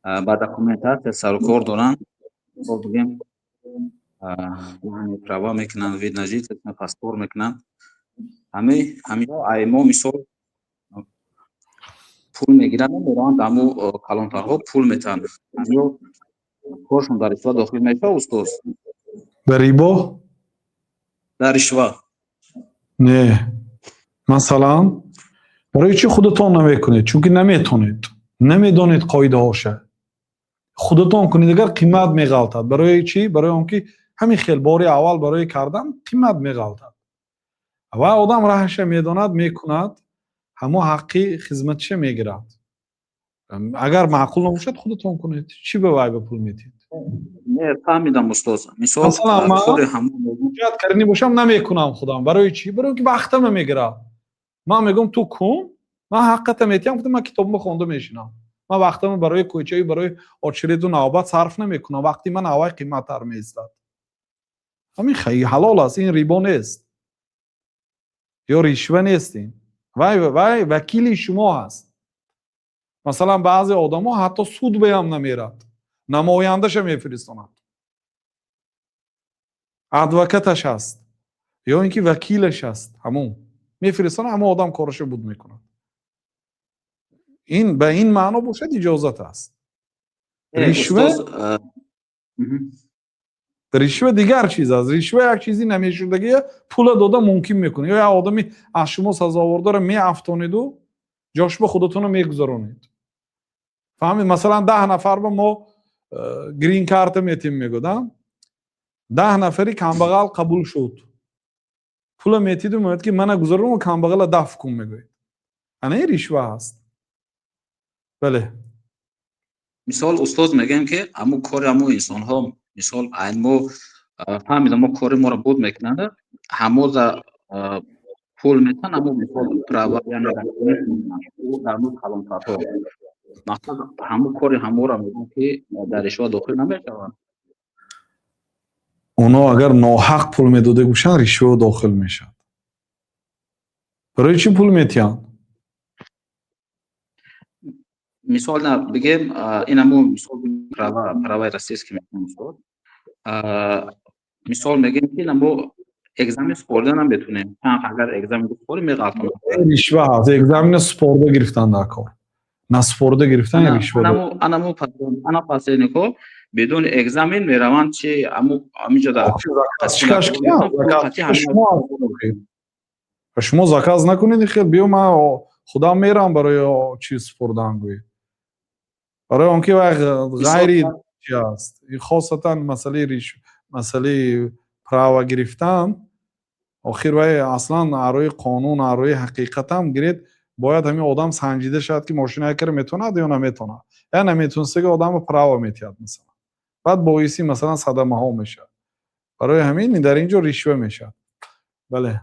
Ба документация сарукор доранд, бигем, яъне права мекунанд, вид на жительство, паспорт мекунанд. Ҳамиҳо ай мо, мисол, пул мегиранд, мераванд, ҳаму калонтарҳо пул метаҳанд. Ҳамиҳо коршон дар ришва дохил мешавад, устоз? Дар рибо? Дар ришва. Не, масалан, барои чӣ худатон намекунед? Чунки наметонед, намедонед қоидаҳоша. Худатон кунед агар, қимат меғалтад. Барои чӣ? Барои он ки ҳамин хел бори аввал барои кардан қимат меғалтад ва одам раҳаша медонад, мекунад, ҳамо ҳаққи хизматиша мегирад. Агар маъқул набошад, худатон кунед. Чӣ ба вай ба пул медиҳед? Не, фаҳмидам, устоз. Мисол, масалан, ман кори ҳамон ҳуҷҷат карданӣ бошам, намекунам худам. Барои чӣ? Барои он ки вақтама мегирад. Ман мегӯям: «Ту кун, ман ҳаққата метиҳам». Гуфта, ман китобма хонда мешинам. Ман вақтама барои кӯчаи, барои очереду навбат сарф намекунам. Вақти ман аввай қиматтар меистад. Ҳамин ҳалол аст, ин рибо нест ё ришва нест. Ин вай вакили шумо ҳаст. Масалан, баъзе одамо ҳатто суд баям намерад, намояндаша мефиристонад, адвокаташ ҳаст ё ин ки вакилаш ҳаст, ҳамон мефиристонад, ҳамон одам кораша буд мекунад. Ин ба ин маъно бошад, иҷозат аст. Ришва ришва дигар чиз аст. Ришва як чизи намешудагия пула дода мумкин мекунад ё як одами аз шумо сазовордора меафтониду ҷошба худатонро мегузаронед. Фаҳмид? Масалан, 10 нафар ба мо грин карта метим, мегӯдам, 10 нафари камбағал қабул шуд, пула метиду мегӯяд, ки мана гузарон, камбағала даф кун, мегӯяд. Ана ин ришва ҳаст, бале. Мисол, устоз, мегӯем, ки ҳамун кори ҳамун инсонҳо, мисол, айн мо фаҳмидам, мо кори моро буд мекунанд, ҳамоза пул метан, ҳамун, мисол, права, яъне дар мо калонтарҳо, мақсад, ҳамун кори ҳаморо мегӯям, ки дар ришва дохил намешаванд? Оно агар ноҳақ пул медода бошанд, ришва дохил мешавад. Барои чӣ пул метиҳанд? Мисол, на бигем, ин ҳамун, мисол, праваи российский мекунем, устод. Мисол, мегӯем, ки мо экзамен супорида наметунем. Агар экзамен супорӣ, меғалтонад. Ришва ҳаст. Экзамена супорда гирифтан дар кор, насупорда гирифтан ришва. Анаму ана посредникҳо бидуни экзамен мераванд, чи амиҷо дар Шумо заказ накунед, хел биё, ман худам мерам барои чи супордан, гӯед. Барои он ки вай ғайри чи аст, хосатан масъалаи риш, масъалаи права гирифтан. Охир вай аслан арӯи қонун, арӯи ҳақиқатам гиред, бояд ҳамин одам санҷида шавад, ки мошина кара метавонад ё наметавонад. Я наметонистаги одамро права метиҳад, масалан, баъд боиси, масалан, садамаҳо мешавад. Барои ҳамин дар ин ҷо ришва мешавад, бале.